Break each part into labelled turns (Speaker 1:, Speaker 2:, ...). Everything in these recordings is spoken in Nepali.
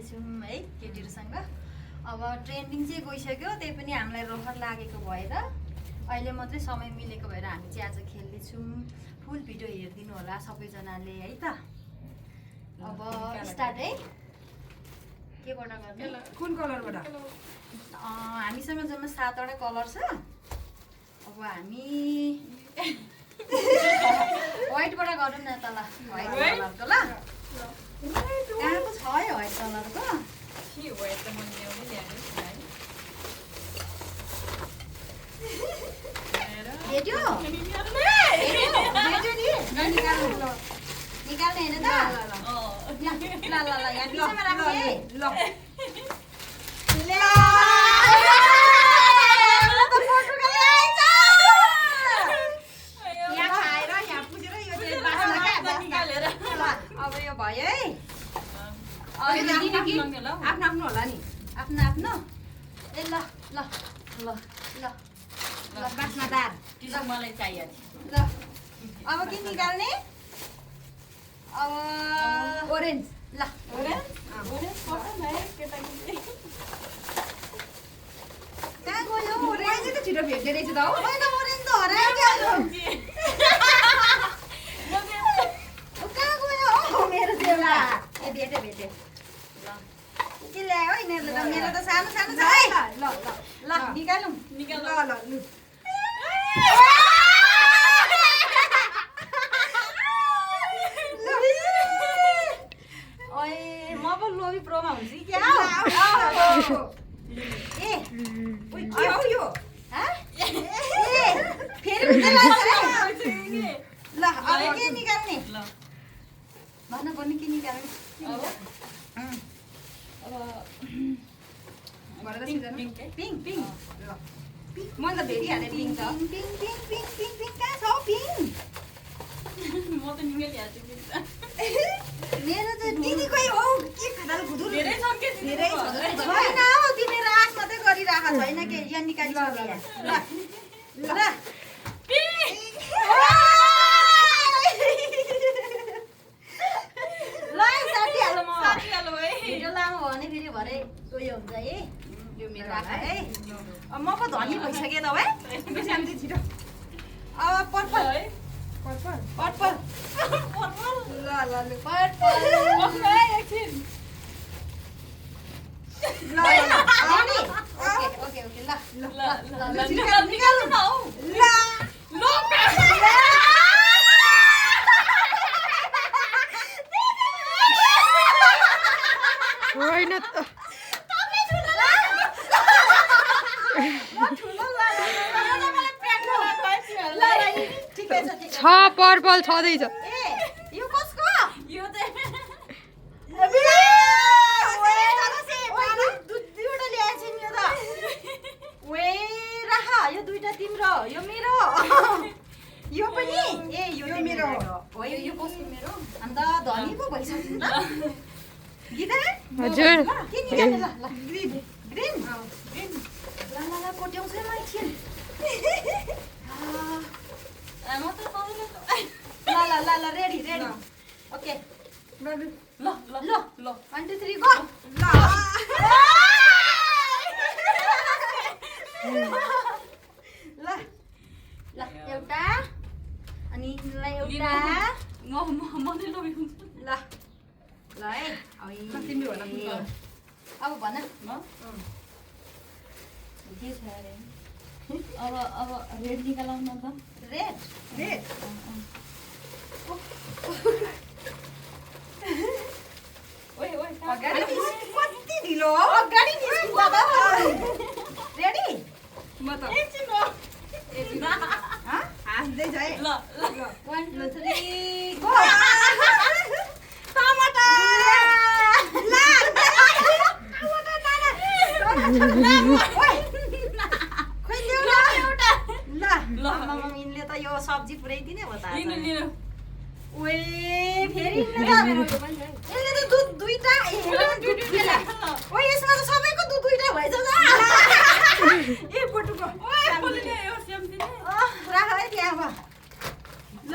Speaker 1: छौँ है केटीहरूसँग। अब ट्रेन्डिङ चाहिँ गइसक्यो, त्यही पनि हामीलाई रहर लागेको भएर अहिले मात्रै समय मिलेको भएर हामी चाहिँ आज खेल्दैछौँ। फुल भिडियो हेरिदिनु होला सबैजनाले है त। अब स्टार्ट है, केबाट गर्ने?
Speaker 2: कुन कलरबाट?
Speaker 1: हामीसँग जम्मा 7 वटा कलर छ। अब हामी व्हाइटबाट गरौँ न त ल, व्हाइट कलरको ल। कहाँको छ है व्हाइट कलरको? भेट्यो भेट्यो नि, निकाल्ने होइन त? ल ल ल यहाँ बिचमा राख्नु है।
Speaker 2: ल
Speaker 1: अब यो भयो है।
Speaker 2: आफ्नो आफ्नो होला नि,
Speaker 1: आफ्नो आफ्नो। ए ल ल ल ल ल
Speaker 2: बास्नादार।
Speaker 3: मलाई चाहियो
Speaker 1: ल अब के निकाल्ने? अब
Speaker 2: ओरेन्ज।
Speaker 1: ल कहाँ गयो
Speaker 2: ओरेन्ज त छिटो भेट्ने रहेछ त हौ।
Speaker 1: होइन ओरेन्ज त हरायो क्या। कहाँ गयो हौ मेरो देउला? ए भेटे भेटे। के ल्यायो है यिनीहरूले त? मेरो त सानो सानो छ है।
Speaker 2: ल ल
Speaker 1: ल निकालौँ।
Speaker 2: ल ल लु।
Speaker 1: ओए म पो लोभी प्रोमा हुन्छ कि क्या? ए
Speaker 2: ओइ के हौ यो?
Speaker 1: ए फेरि उतै लाग्छ है। ल अब के निकाल्ने? भन्न पर्ने के निकाल्ने?
Speaker 2: भनेर सिधै न।
Speaker 1: पिङ पिङ।
Speaker 2: ल मन त भेटिहाले पिङ त।
Speaker 1: पिङ पिङ पिङ पिङ पिङ कहाँ छ हौ पिङ? मेरो त दिदी खोइ हौ के खदाल खुदुर धेरै छ
Speaker 2: धेरै छ जस्तो छ।
Speaker 1: होइन हौ तिमीहरू आश मात्रै गरिरहेको छैन के? यहाँ निकालिसक्यो यहाँ। ल ल ल साटिहाल्नु म। भिडियो लामो भयो भने फेरि भरे उयो हुन्छ है।
Speaker 2: यो मेरो
Speaker 1: राख है।
Speaker 2: है।
Speaker 1: अब म पो धनी भइसकेँ त है।
Speaker 2: शान्ति छिटो।
Speaker 1: अब पर्पल
Speaker 2: पर्पल।
Speaker 1: पर्पल
Speaker 2: ल ल ल।
Speaker 1: पर्पल।
Speaker 2: ल ल
Speaker 1: अनि ओके ओके ओके ल
Speaker 2: ल
Speaker 1: ल
Speaker 3: निकाल्नु न हौ।
Speaker 4: होइन त
Speaker 1: ठिकै छ ठिकै छ।
Speaker 4: छ पर्पल छँदैछ।
Speaker 1: ए यो कसको?
Speaker 3: यो चाहिँ
Speaker 1: दुईवटा ल्याएछ नि यो त। वे राख, यो दुईटा तिम्रो, यो मेरो। यो पनि ए यो
Speaker 2: यो
Speaker 1: मेरो
Speaker 2: मेरो।
Speaker 1: हो। यो कसको मेरो? अन्त धनी पो भइसक्यो नि त। गीता
Speaker 4: हजुर।
Speaker 1: के निकाल्ने? ल ल
Speaker 2: ग्रीन।
Speaker 1: Green green. ल ल ल कोट्याउँछ म एकछिन।
Speaker 3: म त पाउँदैन त।
Speaker 1: ल ल ल ल रेडी रेडी ओके
Speaker 2: ल ल
Speaker 3: ल ल
Speaker 1: ल
Speaker 3: ल
Speaker 1: 1 2 3 गो। ल ल एउटा अनि यिनलाई एउटा
Speaker 3: म नै लोभी हुन्छ।
Speaker 1: ल ल है अब
Speaker 2: तिमी भन कुन कलर?
Speaker 1: अब भन
Speaker 3: म
Speaker 1: के छ अरे?
Speaker 3: अब रेड निकालौँ न त।
Speaker 1: Red
Speaker 2: red.
Speaker 3: ओइ ओइ
Speaker 1: अगाडि
Speaker 2: कति ढिलो हो?
Speaker 1: अगाडि निस्किन्छ त। रेडी
Speaker 2: म त
Speaker 3: एकछिन हो।
Speaker 2: हाँस्दै छ है।
Speaker 3: ल ल
Speaker 1: 1 2 3 गो। खोइ ल्याउ न एउटा। ल
Speaker 3: ल।
Speaker 1: आमामा यिनले त यो सब्जी पुऱ्याइदिने हो त आज।
Speaker 3: लिनु लिनु।
Speaker 1: ओए फेरि यिनले त दुध दुईटा दुईटा। ओए यसमा त सबैको दुध दुईटा भएछ त।
Speaker 2: ए बटुको।
Speaker 3: ओइ खोले ल्यायो स्याम्ती नै।
Speaker 1: राख है त्यहाँ अब। ल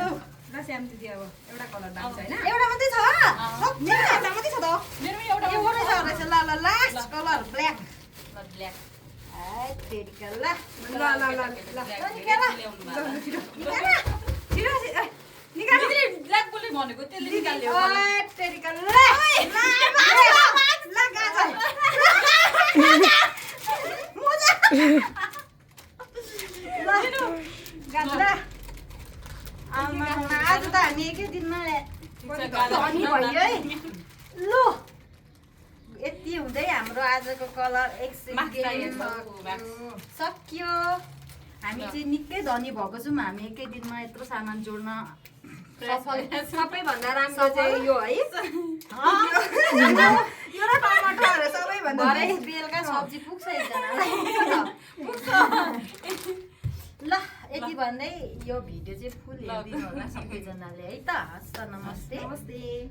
Speaker 2: ल श्याम दिदी अब एउटा कलर दाम छ हैन?
Speaker 1: एउटा मात्रै छ?
Speaker 3: अँ।
Speaker 1: सक्छ?
Speaker 2: एउटा मात्रै छ त।
Speaker 3: मेरोमा एउटा
Speaker 1: एउटै छ रहेछ। ल कलर ब्ल्याक
Speaker 3: ल ब्ल्याक
Speaker 1: तेरिका ल
Speaker 2: ल ल ल ल छिटो निकाल
Speaker 3: ब्ल्याक बोले भनेको त्यसले निकाल्यो
Speaker 1: तेरिका ल गाजर आज त हामी एकै दिनमा धनी भयो है लु यति हुँदै हाम्रो आजको कलर सक्यो हामी चाहिँ निकै धनी भएको छौँ हामी एकै दिनमा यत्रो सामान जोड्न
Speaker 2: सबैभन्दा राम्रो चाहिँ यो है यो र टमाटरहरू सबैभन्दा
Speaker 1: भरे बेलुका सब्जी पुग्छ एकजनालाई ल यति भन्दै यो भिडियो चाहिँ फुल हेरिदिनु होला सबैजनाले है त हस् त नमस्ते
Speaker 2: नमस्ते